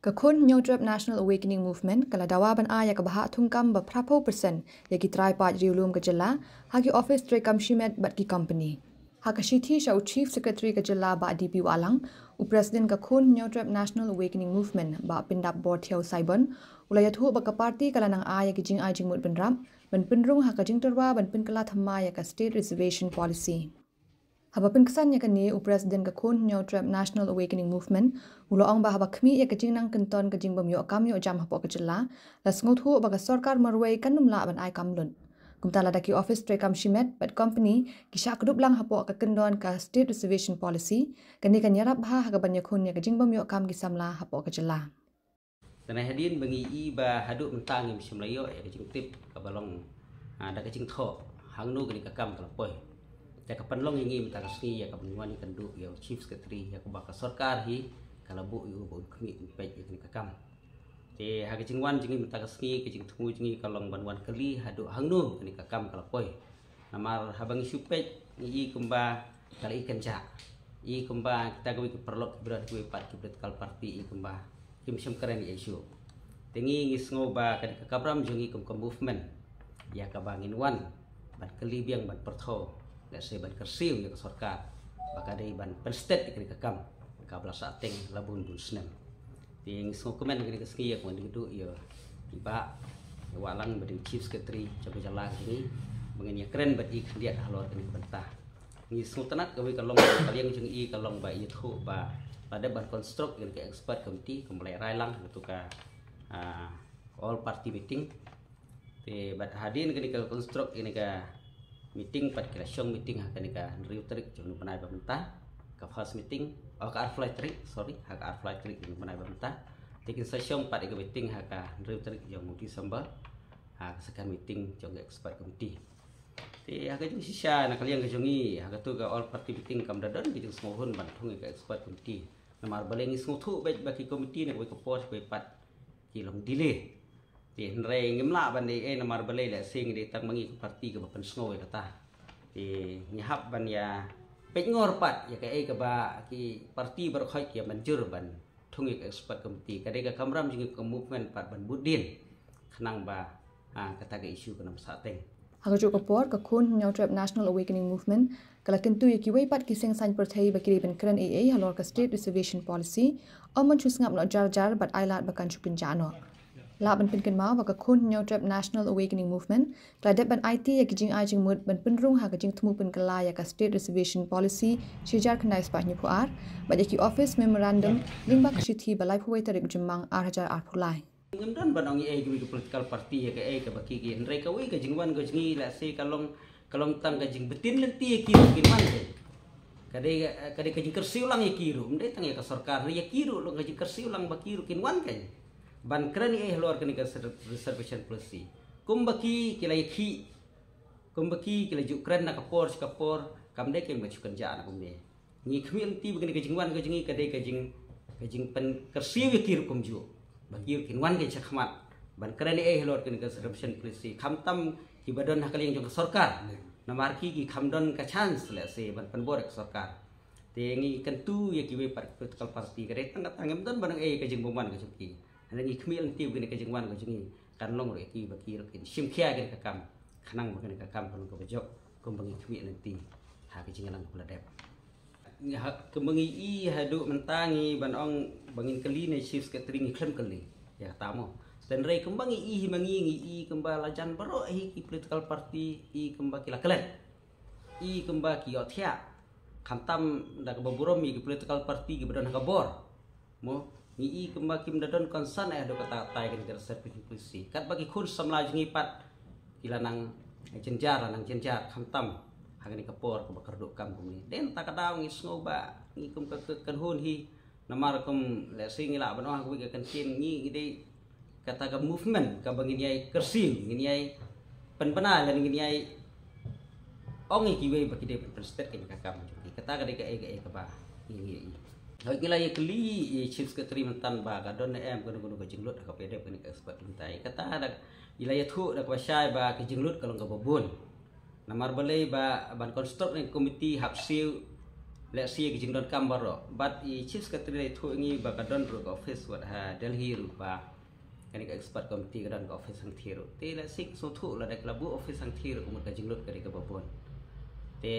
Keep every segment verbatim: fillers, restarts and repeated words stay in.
Ka Khun Hynñiewtrep National Awakening Movement ka la dawa ban ai ïa ka bhah thungkam ba phra phew percent ïa ki trai paid riewlum ka jylla ha ki office treikam shimet bad ki company. Ha ka shithi sha u Chief Secretary ka jylla, Bah D P Wahlang, u President ka Khun Hynñiewtrep National Awakening Movement, Bah Pyndapbor Thiaw Saibon, u la ïathuh ba ka party ka la nang ai ïa ki jingai jingmut bynrap ban pynrung ha ka jingtyrwa ban pynkylla thymmai ïa ka State Reservation Policy. Haba pynksan ïa kane, u President ka Khun Hynñiewtrep National Awakening Movement u la ong ba haba khmih ïa ka jingnang kynton ka jingbym ïoh kam ïoh jam hapoh ka jylla, la sngewthuh ba ka sorkar marwei kan nym lah ban ai kam lut. Kumta lada ki office treikam shimet bad company ki shah kdup lang hapoh ka kyndon ka State Reservation Policy, kane kan ïarap bha ha kaban ïakhun ïa ka jingbym ïoh kam ki samla hapoh ka jylla. Te na hadien ba ngi i ba haduh mynta ngim shym la ïoh ïa ka jingtip kaba long, ah, da ka jingthoh hangno kane ka kam ka la poi. Te ka pynlong ïa ngi mynta ka sngi ïa ka ban wan ïakynduh ïa u Chief Secretary ïa kaba ka sorkar hi ka la buh ïa u ba un khmih un peit ïa kane ka kam. Te ha ka jingwan jong ngi mynta ka sngi, ka jingthmu jong ngi ka long ban wan kylli haduh hangno kane ka kam ka la poi. Namar haba ngi shu peit ngi i kumba ka la i kynjah. I kumba kita kiwei ki paralok kiba don kiwei pat ki political party i kumba kim shym kren ei shuh. Te ngi ngi sngew ba ka dei ka kamram jong ngi kum ka movement ïa kaba ngin wan ban kylli biang, ban pyrthuh, lehse ban kyrsiew ïa ka sorkar ba ka dei ban pynstet ïa kane ka kam kaba la sah teng la bun bun snem. Te ngi sngewkmen kane ka sngi ïa ka wan ïakynduh ïa i Bah Wahlang ba dei Chief Secretary jong ka jylla ka jong ngi ba ngin ïakren bad i khyndiat halor kane ka bynta. Ngi sngewtynnat kawei ka long ba ka liang jong i ka long ba i ïathuh ba la dep ban construct ïa ka expert committee kumba la rai lang ha katu ka, ah, all party meeting. Te bad hadien kane ka construct ïa kane ka meeting pat ki la shong meeting ha kane ka hynriew tarik jong u bnai ba mynta, ka first meeting, oh, ka arphew lai tarik, sorry, ha ka arphew lai tarik jong u bnai ba mynta. Te kin sa shong pat ïa ka meeting ha ka hynriew tarik jong u December, ha ka second meeting jong ka expert committee. Te ha ka jingshisha na ka liang ka jong ngi ha katu ka all party meeting kam da don ka jingsngewhun ban thung ïa ka expert committee. Namar balei ngi sngewthuh beit ba ki committee na kawei ka por kawei pat ki long delay. Te hynrei ngim lah ban dei ei namar balei, lehse ngi dei tang ma ngi ka party kaba pynsngew ïa kata. Te ngi hap ban ïa peit ngor pat ïa kaei kaba ki party baroh khoit ki ïa mynjur ban thung ïa ka expert committee. Ka dei ka kamram jong ngi ka movement pat ban bud dien khnang ba, ah, kata ka issue kan ym sah teng. Ha kajuh ka por, ka Khun Hynñiewtrep National Awakening Movement ka la kyntu ïa kiwei pat ki seng saiñ pyrthei ba ki dei ban kren ei ei halor ka State Reservation Policy, ym ban shu sngap noh jar jar bad ai lad ba kan shu kynjah noh. Lah ban pynkynmaw ba ka Khun Hynñiewtrep National Awakening Movement ka la dep ban aiti ïa ki jingai jingmut ban pynrung ha ka jingthmu pynkylla ïa ka State Reservation Policy shi hajar khyndai spah hynñiewphew ar bad ïa ki office memorandum lyngba ka shithi ba laiphew wei tarik Jymmang ar hajar arphew lai. Ngim don ban ong ei ei kiwei ki political party ïa kaei kaba ki ki, hynrei kawei ka jingwan ka jong ngi lehse ka long, ka long tang ka jingbtin lynti ïa ki ruh kin wan kein. Ka dei, ka dei ka jingkyrsiew lang ïa ki ruh, ym dei tang ïa ka sorkar, ïa ki ruh long ka jingkyrsiew lang ba ki ruh kin wan kein ban kren ei ei halor kane ka reservation policy. Kumba ki ki la ïakhih, kumba ki ki la ju kren na ka por sha ka por, kam dei kein ba shu kynjah na kumne. Ngi khmih lynti ba kane ka jingwan ka jong ngi ka dei ka jing, ka jingpynkyrsiew ïa ki ruh kumjuh ba ki ruh kin wan kein shakhmat ban kren ei ei halor kane ka reservation policy, khamtam kiba don ha ka liang jong ka sorkar. Namar ki ki kham don ka chance lehse ban pynbor ïa ka sorkar. Te ngi kyntu ïa kiwei pat ki political party, ka dei tang kata, ngim don ban ong ei ei ka jingbymwan ka jong ki. Hynrei ngi khmih lynti ba kane ka jingwan ka jong ngi kan long ruh ïa ki ba ki ruh kin shim khia ïa kane ka kam khnang ba kane ka kam kan long kaba jop kumba ngi khmih lynti ha ka jingïalang kaba la dep. Ngi ha, kumba ngi i haduh mynta ngi ban ong ba ngin kylli ne Chief Secretary, ngi khlem kylli ïa kata mo. Hynrei kumba ngi i hi ma ngi, ngi i kumba la jan baroh hi ki political party i kumba ki la klet, i kumba ki ïohthiah, khamtam da kaba burom ïa ki political party kiba don ha ka bor. Mo, ngi i kumba kim da don concern eh haduh katta katta ïa kane ka reservation policy. Katba ki khun samla jong ngi pat ki la nang jynjar, la nang jynjar khamtam ha kane ka por kaba kyrduh kam kumne. Dei na kata ka daw ngi sngew ba ngi kum ka, ka kynhun hi, namar kum lehse ngi lah ban ong ha kawei ka kyntien, ngi, ngi dei kata ka movement kaba ngin ïai kyrsiew, ngin ïai pynbna lane ngin ïai ong ïa kiwei ba ki dei ban pynstet ïa ka kam jong ki. Kata ka dei kaei kaei kaba ngi, ngi ïohi. Hooid, ngi la ïakylli ïa i Chief Secretary mynta ba ka don ne em kano kano ka jinglut ha kaba ïadei bad kane ka expert committee. Kata da ngi la ïathuh da kaba shai ba ka jinglut ka long kaba bun. Namar balei ba ban construct ne ka committee hap siew Let's see ka jingdonkam baroh. Bad i Chief Secretary da ïathuh ïa ngi ba ka don ruh ka office wat ha Delhi ruh ba kane ka expert committee ka don ka office hangthie ruh. Te let's see, sngewthuh lada ka la buh office hangthie ruh ka mut ka jinglut ka dei kaba bun. Te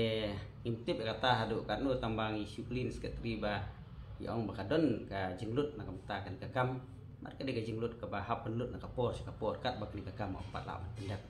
ngim tip ïa kata haduh katno tang ba ngi shu kylli na Secretary ba i ong ba ka don ka jinglut na ka bynta kane ka kam. Bad ka dei ka jinglut kaba hap pynlut na ka por sha ka por katba kane ka kam ym pat lah ban pyndep.